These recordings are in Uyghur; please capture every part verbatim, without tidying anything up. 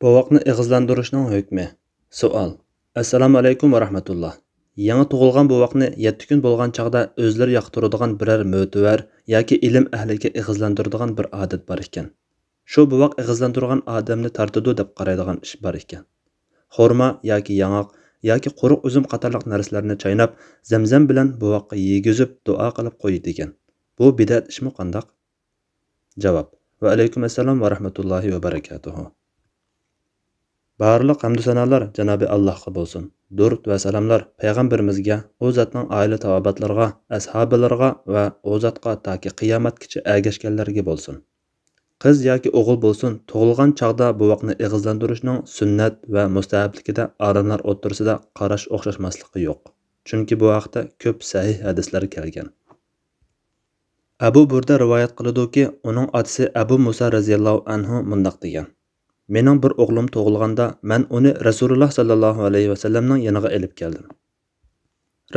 بوۋاقنى ئېغىزلاندۇرۇشنىڭ ھۆكمى. سوئال. ئەسسالامۇ ئەلەيكۇم ۋە رەھمەتۇللا. يېڭى تۇغۇلغان بوۋاقنى يەتتە كۈن بولغان چاغدا ئۆزلىرى ياقتۇرىدىغان بىرەر مۆتىۋەر ياكى ئىلىم ئەھلىگە ئېغىزلاندۇرىدىغان بىر ئادەت بار ئىكەن. شۇ بوۋاق ئېغىزلاندۇرغان ئادەمنى تارتىدۇ دەپ قارايدىغان ئىش بار ئىكەن. خورما ياكى ياڭاق ياكى قۇرۇق ئۈزۈم قاتارلىق نەرسىلەرنى چايناپ، زەمزەم بىلەن بوۋاققا يېگۈزۈپ دۇئا قىلىپ قويىدىكەن. بۇ بىدئەت ئىشمۇ قانداق؟ جاۋاب. ۋەئەلەيكۇم ئەسسالام ۋە رەھمەتۇللاھى ۋە بەرەكاتۇھۇ. بارلىق ھەمدۇ سانالار جانابى ئاللاھقا بولسۇن. دۇرۇت ۋە سالاملار پەيغەمبىرىمىزگە، ئۇ زاتنىڭ ئائىلە تاۋابىئاتلىرىغا، ئەسھابىلىرىغا ۋە ئۇ زاتقا تاكى قىيامەتكىچە ئەگەشكەنلەرگە بولسۇن. قىز ياكى ئوغۇل بولسۇن، تۇغۇلغان چاغدا بوۋاقنى ئېغىزلاندۇرۇشنىڭ سۈننەت ۋە مۇستەھەبلىكىدە ئالىملار ئوتتۇرىسىدا قاراش ئوخشاشماسلىقى يوق. چۈنكى بۇ ھەقتە كۆپ سەھىھ ھەدىسلەر كەلگەن. ئەبۇ بۇردە رىۋايەت قىلىدۇكى، ئۇنىڭ ئاتىسى ئەبۇ مۇسا رەزىياللاھۇ ئەنھۇ مۇنداق دېگەن: مېنىڭ بىر ئوغلۇم تۇغۇلغاندا، مەن ئۇنى رەسۇلۇللا ساللاللاھۇ ئەلەيھى ۋەسەللەمنىڭ يېنىغا ئېلىپ كەلدىم.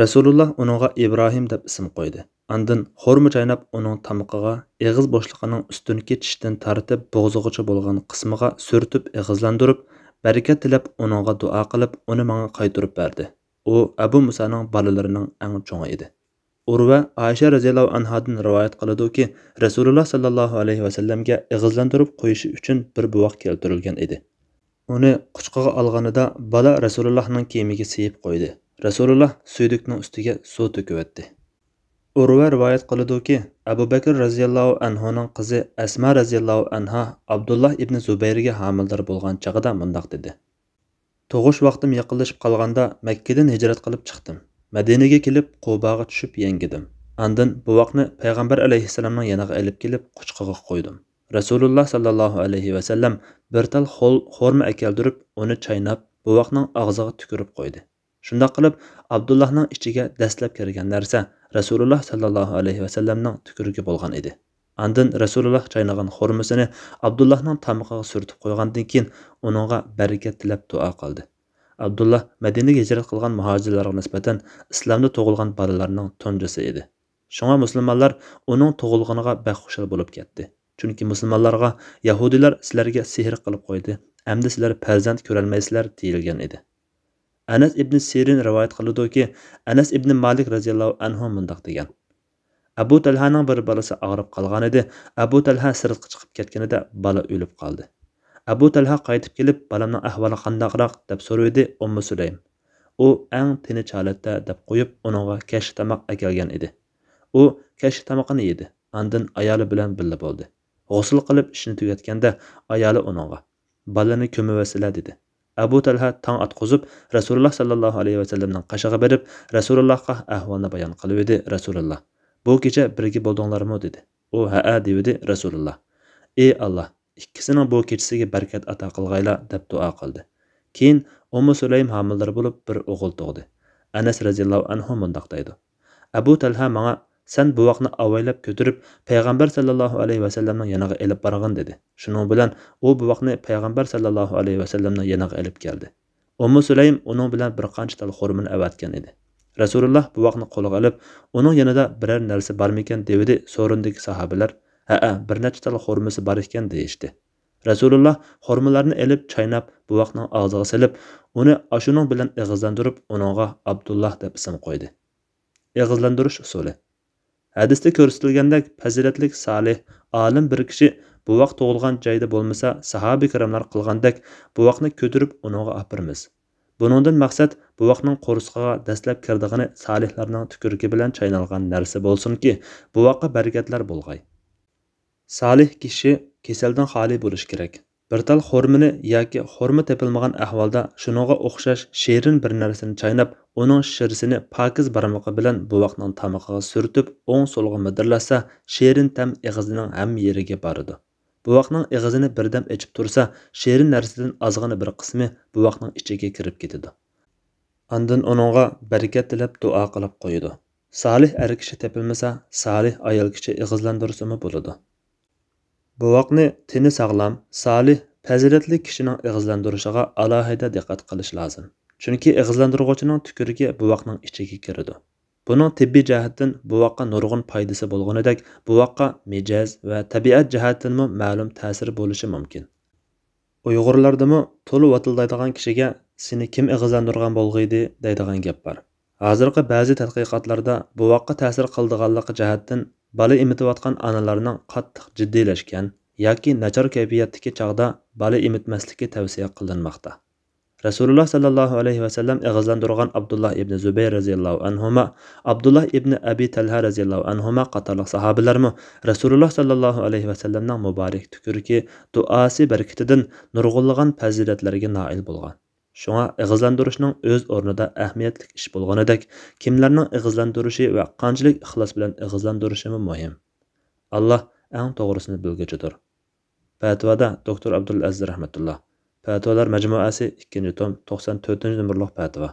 رەسۇلۇللا ئۇنىڭغا ئىبراھىم دەپ ئىسىم قويدى. ئاندىن خورما چايناپ، ئۇنىڭ تامىقىغا، ئېغىز بوشلۇقىنىڭ ئۈستۈنكى چىشتىن تارتىپ بوغۇزىغىچە بولغان قىسمىغا سۈرتۈپ ئېغىزلاندۇرۇپ، بەرىكەت تىلەپ، ئۇنىڭغا دۇئا قىلىپ، ئۇنى ماڭا قايتۇرۇپ بەردى. ئۇ ئەبۇ مۇسانىڭ بالىلىرىنىڭ ئەڭ چوڭى ئىدى. ئۇرۋە ئائىشە رەزىياللاھۇ ئەنھادىن رىۋايەت قىلىدۇكى، رەسۇلۇللا ساللاللاھۇ ئەلەيھى ۋەسەللەمگە ئېغىزلاندۇرۇپ قويۇشى ئۈچۈن بىر بوۋاق كەلتۈرۈلگەن ئىدى. ئۇنى قۇچىقىغا ئالغىنىدا، بالا رەسۇلۇللاھنىڭ كىيىمىگە سىيىپ قويدى. رەسۇلۇللا سۈيدۈكنىڭ ئۈستىگە سۇ تۆكۈۋەتتى. ئۇرۋە رىۋايەت قىلىدۇكى، ئەبۇ بەكىر رەزىياللاھۇ ئەنھۇنىڭ قىزى ئەسما رەزىياللاھۇ ئەنھا ئابدۇللا ئىبنى زۇبەيرگە ھامىلىدار بولغان چېغىدا مۇنداق دېدى: تۇغۇش ۋاقتىم يېقىنلىشىپ قالغاندا، مەككىدىن ھىجرەت قىلىپ چىقتىم. مەدىنىگە كېلىپ، قۇباغا چۈشۈپ يەڭگىدىم. ئاندىن بوۋاقنى پەيغەمبەر ئەلەيھىسسالامنىڭ يېنىغا ئېلىپ كېلىپ، قۇچىقىغا قويدۇم. رەسۇلۇللا ساللاللاھۇ ئەلەيھى ۋەسەللەم بىر تال خول-، خورما ئەكەلدۈرۈپ، ئۇنى چايناپ، بوۋاقنىڭ ئاغزىغا تۈكۈرۈپ قويدى. شۇنداق قىلىپ، ئابدۇللاھنىڭ ئىچىگە دەسلەپ كىرگەن نەرسە رەسۇلۇللا ساللاللاھۇ ئەلەيھى ۋەسەللەمنىڭ تۈكۈرۈكى بولغان ئىدى. ئاندىن رەسۇلۇللا چاينىغان خورمىسىنى ئابدۇللاھنىڭ تامىقىغا سۈرتۈپ قويغاندىن كېيىن، ئۇنىڭغا بەرىكەت تىلەپ دۇئا قىلدى. ئابدۇللا مەدىنىگە ھىجرەت قىلغان مۇھاجىرلارغا نىسبەتەن ئىسلامدا تۇغۇلغان بالىلارنىڭ تۇنجىسى ئىدى. شۇڭا مۇسۇلمانلار ئۇنىڭ تۇغۇلغىنىغا بەك خۇشال بولۇپ كەتتى. چۈنكى مۇسۇلمانلارغا يەھۇدىيلار سىلەرگە سېھىر قىلىپ قويدى، ئەمدى سىلەر پەرزەنت كۆرەلمەيسىلەر، دېيىلگەن ئىدى. ئەنەس ئىبنى سىرىن رىۋايەت قىلىدۇكى، ئەنەس ئىبنى مالىك رەزىياللاھۇ ئەنھۇ مۇنداق دېگەن: ئەبۇ تەلھانىڭ بىر بالىسى ئاغرىپ قالغانىدى. ئەبۇ تەلھا سىرتقا چىقىپ كەتكىنىدە بالا ئۆلۈپ قالدى. ئەبۇ تەلھا قايتىپ كېلىپ، بالامنىڭ ئەھۋالى قانداقراق دەپ سورىدى ئۇممۇ سۇلەيم. ئۇ ئەڭ تىنچ ھالەتتە دەپ قويۇپ، ئۇنىڭغا كەچلىك تاماق ئەكەلگەن ئىدى. ئۇ كەچلىك تامىقىنى يېدى. ئاندىن ئايالى بىلەن بىللە بولدى. غۇسۇل قىلىپ ئىشىنى تۈگەتكەندە، ئايالى ئۇنىڭغا: بالىنى كۆمۈۋەتسىلە، دېدى. ئەبۇ تەلھە تاڭ ئاتقۇزۇپ، رەسۇلۇللا ساللاللاھۇ ئەلەيھى ۋەسەللەمنىڭ قېشىغا بېرىپ، رەسۇلۇللاھقا ئەھۋالنى بايان قىلىۋىدى. رەسۇلۇللا: بۇ كېچە بىرگە بولدۇڭلارمۇ؟ دېدى. ئۇ: ھەئە، دېۋىدى. رەسۇلۇللا: ئى ئاللا، ئىككىسىنىڭ بۇ كېچىسىگە بەرىكەت ئاتا قىلغايلا، دەپ دۇئا قىلدى. كېيىن ئۇممۇ سۇلەيم ھامىلىدار بولۇپ، بىر ئوغۇل تۇغدى. ئەنەس رەزىياللاھۇ ئەنھۇ مۇنداق دەيدۇ: ئەبۇ تەلھا ماڭا، سەن بوۋاقنى ئاۋايلاپ كۆتۈرۈپ، پەيغەمبەر ساللاللاھۇ ئەلەيھى ۋەسەللەمنىڭ يېنىغا ئېلىپ بارغىن، دېدى. شۇنىڭ بىلەن ئۇ بوۋاقنى پەيغەمبەر ساللاللاھۇ ئەلەيھى ۋەسەللەمنىڭ يېنىغا ئېلىپ كەلدى. ئۇممۇ سۇلەيم ئۇنىڭ بىلەن بىر قانچە تال خورمىنى ئەۋەتكەن ئىدى. رەسۇلۇللا بوۋاقنى قولىغا ئېلىپ، ئۇنىڭ يېنىدا بىرەر نەرسە بارمىكەن، دېۋىدى. سورۇندىكى ساھابىلەر: ھەئە، بىر نەچچە تال خورمىسى بار ئىكەن، دېيىشتى. رەسۇلۇللا خورمىلارنى ئېلىپ چايناپ، بوۋاقنىڭ ئاغزىغا سېلىپ، ئۇنى ئاشۇنىڭ بىلەن ئېغىزلاندۇرۇپ، ئۇنىڭغا ئابدۇللا دەپ ئىسىم قويدى. ئېغىزلاندۇرۇش ئۇسۇلى. ھەدىستە كۆرسىتىلگەندەك، پەزىلەتلىك سالىھ، ئالىم بىر كىشى بوۋاق تۇغۇلغان جايدا بولمىسا، ساھابە كىراملار قىلغاندەك بوۋاقنى كۆتۈرۈپ ئۇنىڭغا ئاپىرىمىز. بۇنىڭدىن مەقسەت، بوۋاقنىڭ قورسىقىغا دەسلەپ كىرىدىغىنى سالىھلارنىڭ تۈكۈرۈكى بىلەن چاينالغان نەرسە بولسۇنكى، بوۋاققا بەرىكەتلەر بولغاي. سالىھ كىشى كېسەلدىن خالىي بولۇشى كېرەك. بىر تال خورمىنى ياكى خورما تېپىلمىغان ئەھۋالدا شۇنىڭغا ئوخشاش شېرىن بىر نەرسىنى چايناپ، ئۇنىڭ شىرىسىنى پاكىز بارمىقى بىلەن بوۋاقنىڭ تامىقىغا سۈرتۈپ، ئوڭ سولغا مىدىرلاتسا، شېرىن تەم ئېغىزىنىڭ ھەممە يېرىگە بارىدۇ. بوۋاقنىڭ ئېغىزىنى بىردەم ئېچىپ تۇرسا، شېرىن نەرسىدىن ئازغىنە بىر قىسمى بوۋاقنىڭ ئىچىگە كىرىپ كېتىدۇ. ئاندىن ئۇنىڭغا بەرىكەت تىلەپ دۇئا قىلىپ قويىدۇ. سالىھ ئەر كىشى تېپىلمىسا، سالىھ ئايال كىشى ئېغىزلاندۇرسىمۇ بولىدۇ. بوۋاقنى تېنى ساغلام، سالىھ، پەزىلەتلىك كىشىنىڭ ئېغىزلاندۇرۇشىغا ئالاھىدە دىققەت قىلىش لازىم. چۈنكى ئېغىزلاندۇرغۇچىنىڭ تۈكۈرۈكى بوۋاقنىڭ ئىچىگە كىرىدۇ. بۇنىڭ تېببىي جەھەتتىن بوۋاققا نۇرغۇن پايدىسى بولغىنىدەك، بوۋاققا مىجەز ۋە تەبىئەت جەھەتتىنمۇ مەلۇم تەسىرى بولۇشى مۇمكىن. ئۇيغۇرلاردىمۇ تولا ۋاتىلدايدىغان كىشىگە «سېنى كىم ئېغىزلاندۇرغان بولغىيدى؟» دەيدىغان گەپ بار. ھازىرقى بەزى تەتقىقاتلاردا بوۋاققا تەسىر قىلىدىغانلىقى جەھەتتىن بالا ئېمىتىۋاتقان ئانىلارنىڭ قاتتىق جىددىيلەشكەن ياكى ناچار كەيپىياتتىكى چاغدا بالا ئېمىتمەسلىكى تەۋسىيە قىلىنماقتا. رەسۇلۇللا سەللەللاھۇ ئەلەيھى ۋەسەللەم ئېغىزلاندۇرغان ئابدۇللا ئىبنى زۇبەير رەزىياللاھۇ ئەنھۇما، ئابدۇللا ئىبنى ئەبى تەلھە رەزىياللاھۇ ئەنھۇما قاتارلىق ساھابىلەرمۇ رەسۇلۇللا سەللەللاھۇ ئەلەيھى ۋەسەللەمنىڭ مۇبارەك تۈكۈرۈكى، دۇئاسى بەرىكىتىدىن نۇرغۇنلىغان پەزىلەتلەرگە نائىل بولغان. شۇڭا ئېغىزلاندۇرۇشنىڭ ئۆز ئورنىدا ئەھمىيەتلىك ئىش بولغىنىدەك، كىملەرنىڭ ئېغىزلاندۇرۇشى ۋە قانچىلىك ئىخلاس بىلەن ئېغىزلاندۇرۇشىمۇ مۇھىم. ئاللا ئەڭ توغرىسىنى بىلگۈچىدۇر. پەتىۋادا دوكتور ئابدۇلئەزىز رەھمەتۇللا. پەتىۋالار مەجمۇئەسى، ئىككىنچى توم، توقسان تۆتىنچى نومۇرلۇق پەتىۋا.